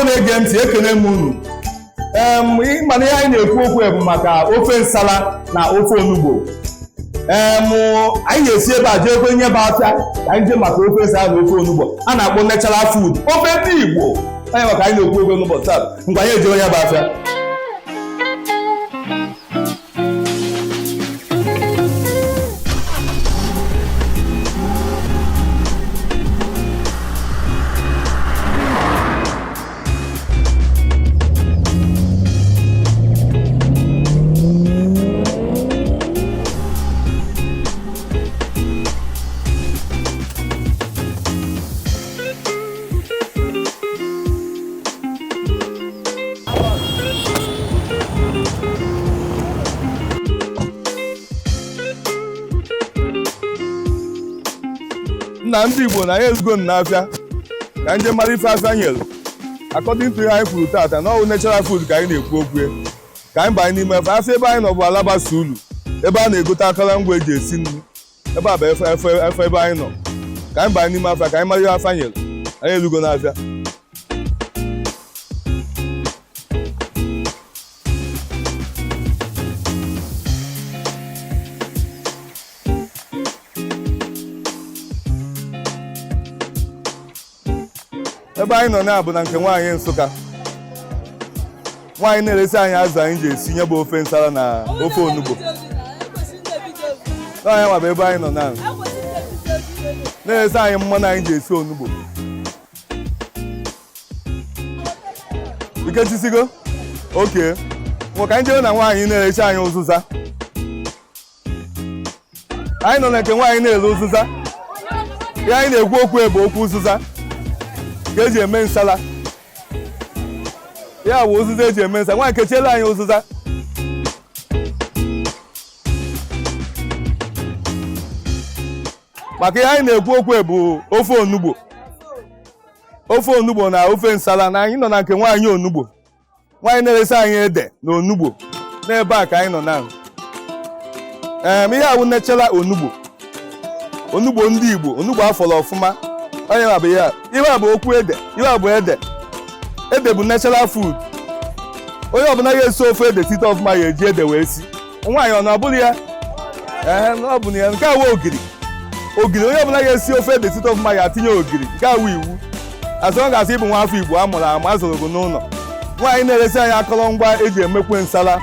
Na-ege ntị, ekene m unu. Mana ihe anyị na-ekwu okwu bụ maka ofe nsala na ofe onugbo. Anyị ga-esi ebe a jee ekwe nye bụ afịa ka anyị jee maka ofe nsala na ofe onugbo a na-akpọ natural food, ofe ndị Igbo anyị, maka anyị na-ekwu okwu n'ụbọchị taa. Ngwa, anyị ejewe ya bụ afịa. Nna, ndị Igbo, na anyị ezugo n'afịa ka nje mara ife afịa nyere according to ihe anyị kwuru tata na ọwụ natural food ka anyị na-ekwu okwu ya. Ka anyị banye n'ime efe afịa. Ebe anyị nọ bụ Alaba Sulu, ebe a na-egote akụrụngwa eji esi nri. Ebe a bụ efe efe efe ebe anyị nọ. Ka anyị banye n'ime afịa ka anyị mara ihe afịa nyere. Anyị elugo n'afịa. Ebe anyị nọ na bụ na nke nwaanyị Nsụka, nwaanyị na-eresi anyị azụ anyị ji esi nye bụ ofe nsala na ofe onugbo. N'ọnya nwa bụ ebe anyị nọ na na-eresi anyị mmanụ anyị ji esi onugbo. Ikechisigo oke nwa, ka anyị jere na nwaanyị na-eresi anyị ụzụza. Anyị nọ na nke nwaanyị na-ere ụzụza. Ihe anyị na-ekwu okwu bụ okwu ụzụza ka eji eme nsala. Ya bụ ụzụza eji eme nsala. Nwaanyị, kechiela anyị ụzụza. Maka ihe anyị na-ekwu okwu bụ ofe onugbo, ofe onugbo na ofe nsala. Na anyị nọ na nke nwaanyị onugbo, nwaanyị na-eresi anyị ede na onugbo. N'ebe a ka anyị nọ na ihe awụ natural onugbo, onugbo ndị Igbo, onugbo afọrọ ọfụma. Onye ma bụ ihe a, ihe a bụ okwu ede, ihe a bụ ede. Ede bụ natural food. Onye ọbụla ga-esi ofe ede site ọfụma ya eji ede wee si. Nwaanyị, ọ na ọbụla ya? Ee, ọ bụ na ya. Nke a wụ ogiri. Ogiri, onye ọbụla ga-esi ofe ede site ọfụma ya atinye ogiri. Nke a wụ iwu asị ọ ga-asị ịbụ nwa afọ Igbo a mụrụ amụ, azụrụ gị n'ụlọ. Nwaanyị na-eresi anyị akụrụngwa eji emekwe nsala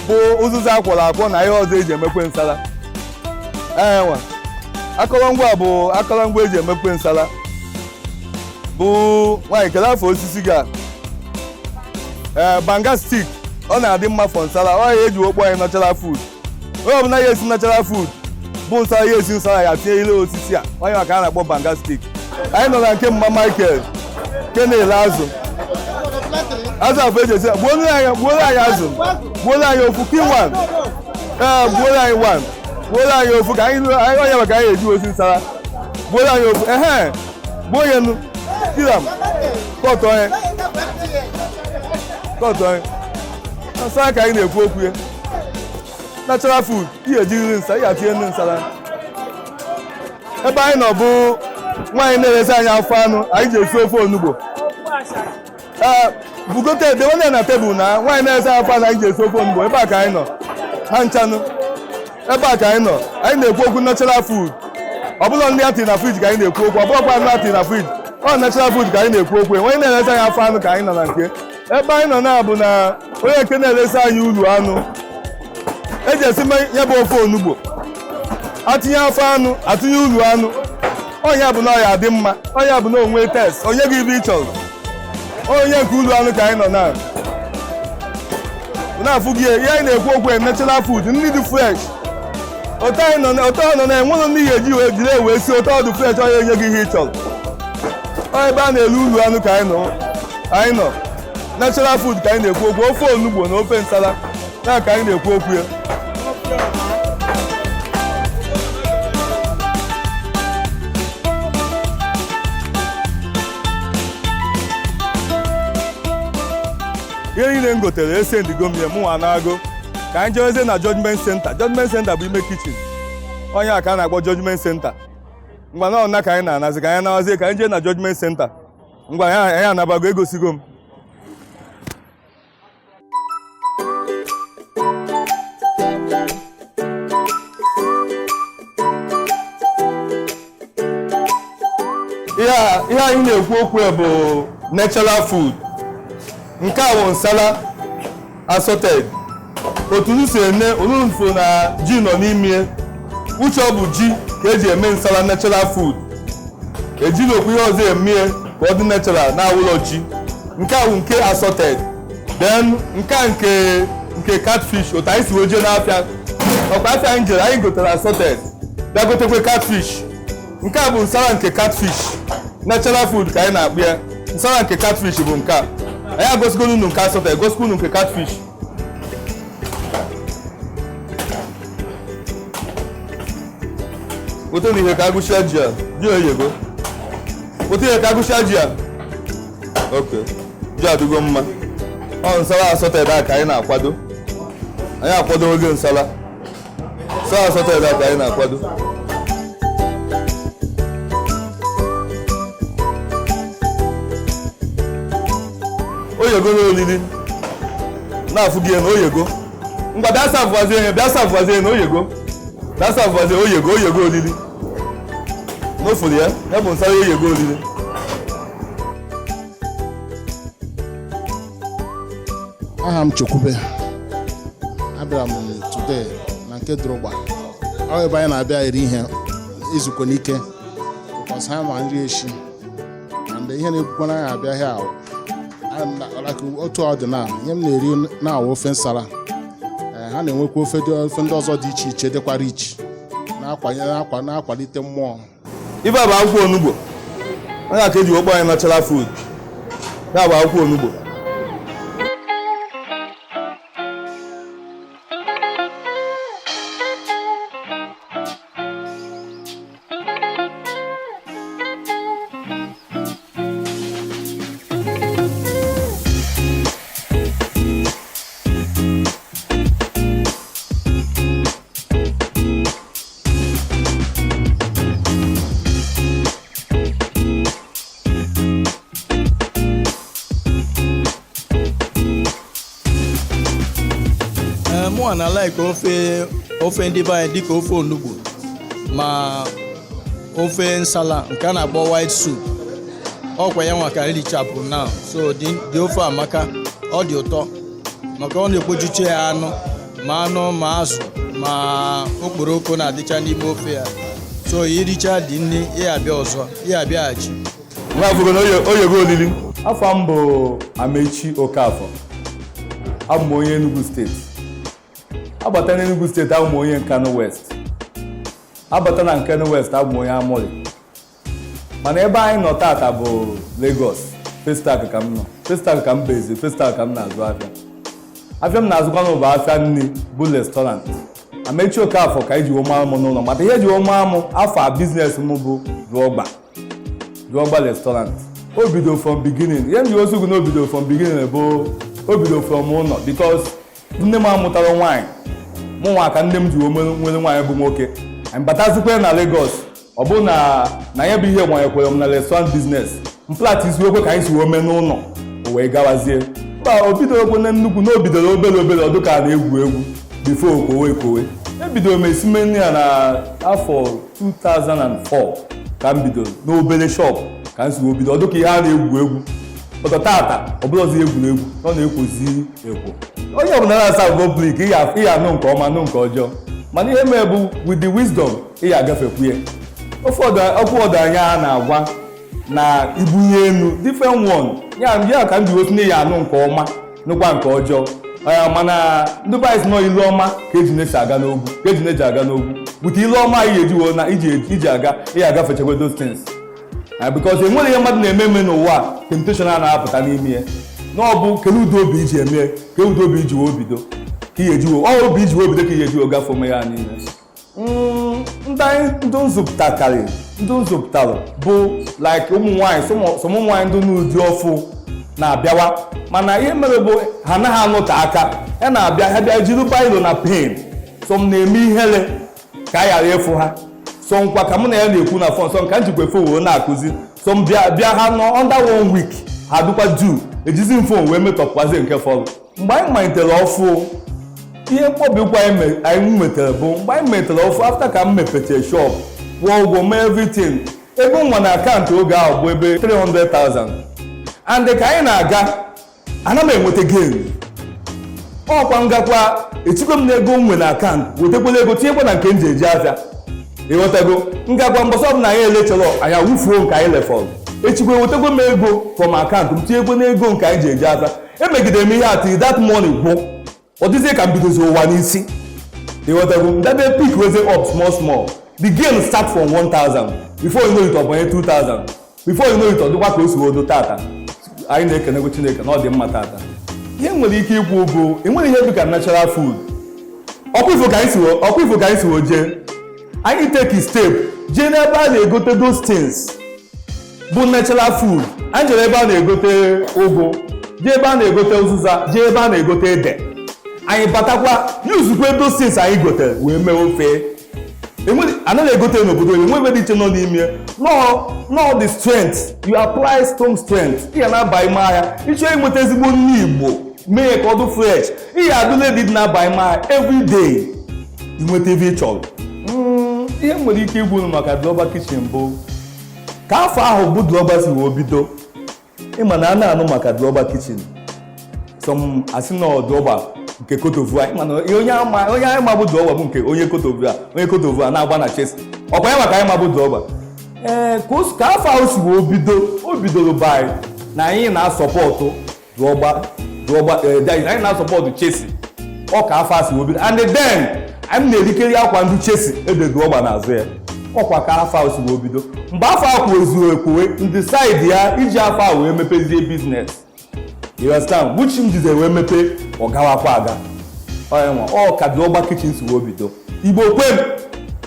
bụ ụzụzụ akwọrọ akwọ na ihe ọzọ eji emekwe nsala. Ee, nwa akụrụngwa bụ akụrụngwa eji emekwe nsala bụ. Nwaanyị, kedu afọ osisi gị a? Ee, banga stick. Ọ na-adị mma for nsala. Ọ ya eji okpo anyị natural food. Onye ọbụla ya esi natural food bụ nsala, ya esi nsala, ya tinye ile osisi a. Onye maka a na-akpọ banga stick. Anyị nọ na nke mma Michael nke na-ele azụ. Azụ afọ eji esi. Gbuolu anyị, gbuolu anyị azụ, gbuolu anyị ofu kin one. Ee, gbuolu anyị one, gbuolu anyị ofu ka anyị onye maka anyị eji osi nsala. Gbuolu anyị ofu. Ehe, gbuo ya nnu kilam kọtụ onye, kọtụ onye nsala ka anyị na-ekwu okwu ya. Natural food, ihe ejiriri nsa, ihe atinye nnu nsala. Ebe anyị nọ bụ nwaanyị na-eresi anyị afọ anụ anyị ji esi ofe onugbo. Ee, bugote dewe na tebụl na nwaanyị na-eresi anyị afọ anụ anyị ji esi ofe onugbo. Ebe a ka anyị nọ ha nchanụ. Ebe a ka anyị nọ. Anyị na-ekwu okwu natural food. Ọ bụla ndị atị na fridge ka anyị na-ekwu okwu, ọ bụrụkwa ndị atị na fridge. Ọ natural food ka anyị na-ekwu okwu. Onye na-eresi anyị afọ anụ ka anyị nọ na nke. Ebe anyị nọ na bụ na onye nke na-eresi anyị uru anụ eji esi ya bụ ofe onugbo. Atinye afọ anụ, atụnye uru anụ, onye bụ na ọ ya adị mma, onye bụ na onwe taste onye gị ibe ị chọrọ. Onye nke uru anụ ka anyị nọ na na-afụ gị. Ihe anyị na-ekwu okwu natural food, nri dị fresh. Otu anyị nọ, otu ọ nọ na enwere ndị ga-eji wee jiri wee si otu ọ dị fresh, onye enye gị ihe ị chọrọ. Ọ ebe a na-ere uru anụ ka anyị nọ. Anyị nọ natural food ka anyị na-ekwu okwu, ofe onugbo na ofe nsala ya ka anyị na-ekwu okwu ya. Ihe niile m gotere esendigo m ya mụnwa na-agụ ka anyị jewezie na Judgment Center. Judgment Center bụ ime kitchen onye a ka a na-akpọ Judgment Center. Ngwa, na ọna ka anyị na-anazi, ka anyị nawazie, ka anyị jee na Judgment Center. Ngwa, anyị anabago, egosigo m. Ihe anyị na-ekwu okwu ya bụ natural food. Nke a bụ nsala assorted. Otu unu si ene onunfo na ji nọ n'ime uche, ọ bụ ji ka eji eme nsala natural food. Ejiri okwu ihe ọzọ emie ka ọ dị natural na awụlọ ji. Nke a bụ nke assorted. Then nke a nke catfish. Otu anyị si wee jee n'afịa, ọkwa afịa anyị jere, anyị gotere assorted, bịa gotekwe catfish. Nke a bụ nsala nke catfish, natural food ka anyị na-akpụ ya. Nsala nke catfish bụ nke a. Anyị agosigo unu nke assorted, gosikwa unu nke catfish. Weta na ihe ka agụchia ji a. Ji eyego. Weta ihe ka agụchia ji a. Ok, ji adịgo mma. Ọ nsala assorted a ka anyị na-akwado. Anyị akwado oge nsala assorted a ka anyị na-akwado. Oyego n'olili na-afụ gị na oyego. Ngwa, bịa savụazie ihe, bịa savụazie na oyego, bịa savụazie. Oyego, oyego olili n'ofuru ya. Ya bụ nsala oyego olili. Aha m Chekwube. Abịara m today na nke Drogba. Ọ ebe anyị na-abịa eri ihe izukọ n'ike because ha ma nri echi and ihe na-ekwukwana anyị abịa here ahụ. Like otu ọ dị na ihe m na-eri na-awụ ofe nsala. Ha na-enwekwa ofe dị, ofe ndị ọzọ dị iche iche dịkwa rich, na-akwanye na-akwalite mmụọ. Ife a bụ akwụkwọ onugbo. Onye a ka eji wekpọ anyị natural food. Ya bụ akwụkwọ onugbo. Ee, mụnwa na like ofe ndị be anyị, dịka ofe onugbu ma ofe nsala nke a na-akpọ white soup. Ọkwa ya nwa ka erichapụ now. So dị ofe amaka, ọ dị ụtọ maka ọ na-ekpochiche ya anụ, ma anụ ma azụ ma okporoko na-adịcha n'ime ofe ya. So iricha dị nri, ya abịa ọzọ, ya abịaghachi. Nwa afụgo na oyego olili. Afọ m bụ Amechi Okafọ. Abụ m onye Enugu Steeti. Abata n'Enugu Steeti, abụ m onye Nkanu West. Abata na Nkanu West, abụ m onye Amụrị. Mana ebe anyị nọ tata bụ Lagos, Festac ka m nọ. Festac ka m bezi, Festac ka m na-azụ afịa. Afịa m na-azụkwanụ bụ afịa nri, bụ restaurant Amechi Okafọ ka eji maa m n'ụlọ. Mata ihe eji maa m afọ business m bụ Drogba, Drogba restaurant. O bido from beginning. Ihe m ji osi gị na o bido from beginning bụ o bido from ụlọ, because nne m amụtara nwaanyị, mụ nwa ka nne m ji nwere nwaanyị bụ nwoke. Anyị batazikwa na Lagos, ọ bụ na ya bụ ihe gbanyekwere m na restaurant business m plat isi okwe ka anyị si wee mee n'ụlọ, o wee gawazie. Mba, o bidoro na nnukwu na o bidoro obere obere, ọ dịka a na-egwu egwu before okowe ekowe. Ebidoro m esime nri ya na afọ 2004 ka m bidoro n'obere shop ka m si wee bido. Ọ dịka ihe a na-egwu egwu pụta tata, ọ bụrụzi egwuregwu, ọ na-ekwozi ekwo. Onye ọbụla na-asa public, ị ya anụ nke ọma, nụ nke ọjọọ, mana ihe mee bụ with the wisdom ị ya agafekwu ya. Okwu ọdụ anya a na-agwa na ibunye elu different one ya ya ka m ji osi na ya anụ nke ọma, nụkwa nke ọjọọ. Mana ndị be anyị si nọ ilu ọma ka eji na-esi aga n'ogwu, ka eji na-eji aga n'ogwu. Bute ilu ọma anyị ejiwo na iji aga, ị agafechekwa those things. Because enwere ihe mmadụ na-eme eme n'ụwa, temptation a na-apụta n'ime ya na ọ bụ kedu ụdị obi iji eme, ka ụdị obi iji wee bido, ka ihe ejiwo ọ obi iji wee bido, ka ihe ejiwo gafee ome ya niile. Ndị anyị ndị nzụpụtakarị, ndị nzụpụtalụ bụ like ụmụ nwaanyị, some ụmụ nwaanyị ndị n'ụdị ọfụ na-abịawa, mana ihe mere bụ ha anaghị anụte aka. Ha na-abịa, ha bịa jiri biro na pen. Some na-eme ihere ka a ghara ịfụ ha. So nkwa ka mụ na ya na-ekwu na phone, so nka njikwa efe wee na-akụzi. So m bịa bịa, ha nọ under one week, ha dịkwa due, ejizi m phone wee metọpụkwazie nke fọrọ. Mgbe anyị malitere ọfụ, ihe mkpọbi ụkwụ anyị nwetara bụ mgbe anyị malitere ọfụ, after ka m mepechara shop, kwụọ ụgwọ, mee everything. Ego nwa na akaụntụ oge ahụ bụ ebe 300,000, and ka anyị na-aga, ana m enweta gain. Ọkwa ngakwa etikwe m na ego m nwe na akaụntụ, wetakwala ego tinyekwa na nke m ji eji afịa, ịghọtago? Ngakwa mbọsọ ọbụla anyị elechọrọ, anyị awụfuo nke anyị lefọrọ. Echikwa wetakwa m ego from akaụntụ m, tinyekwa n'ego nke anyị ji eji afịa. Emegidere m ihe a till that money gwụ. Ọ dịzie ka m bidozi ụwa n'isi, ịghọtago? Ndabe pick weze up small small. The gain start from 1000, before you know it, ọ banye 2000, before you know it, ọ dịkwa ka o si wodo. Tata anyị na-ekenegwu Chineke na ọ dị mma. Tata ihe m nwere ike ikwu bụ, enwere ihe dịka natural food. Ọkwa ifo ka anyị si jee, anyị take a step jee n'ebe a na-egote those things bụ natural food. Anyị jere ebe a na-egote ụgụ, jee ebe a na-egote ụzụza, jee ebe a na-egote ede. Anyị batakwa, yuzukwe those things anyị gotere wee mee ofe. Anaghị egote n'obodo, enwe ebe dị iche nọ n'ime nọ. The strength you apply, strong strength, ị ga na-aba ime ahịa ịchọ inweta ezigbo nri Igbo, mee ya ka ọ dị fresh. Ị ga-adụ lady dị na-aba ime ahịa every day, inweta ebe ị chọrọ. Ihe m nwere ike igwu unu maka Global Kitchen bụ ka afọ ahụ bụ Global si wee bido. Ịma na a na-anụ maka Global Kitchen, some asị na Drogba nke Cote d'Ivoire. Ịma na ihe onye ama, onye anyị ma bụ Drogba bụ nke onye Cote d'Ivoire, onye Cote d'Ivoire na-agba na Chelsea. Ọkwa ya maka anyị ma bụ Drogba. Ee, ka afọ ahụ si wee bido, o bidoro by na anyị na-asọpọtụ Drogba. Drogba, ee, anyị na-asọpọtụ Chelsea. Ọ ka afọ a si wee bido, and then anyị na-erikeri akwa ndị Chelsea ede Drogba n'azụ ya. Ọkwa ka afọ ahụ si wee bido. Mgbe afọ ahụ kwuezuru ekwuwe, ndị side ya iji afọ ahụ wee mepezie business, you understand, which m jize wee mepe, ọ gawakwa aga. Ọ nwa ọ ka Drogba Kitchen si wee bido. Igbo kwem,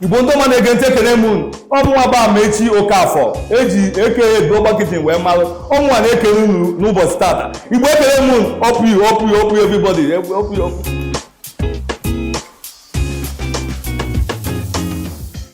Igbo ndị ọma na-ege ntị, ekene m unu. Ọmụnwa bụ Amaechi Okafọ eji eke Drogba Kitchen wee marụ. Ọmụnwa na-ekele unu n'ụbọchị tata. Igbo, ekele m unu. Ọpụ you, ọpụ you, ọpụ you, everybody, ọpụ you, ọpụ.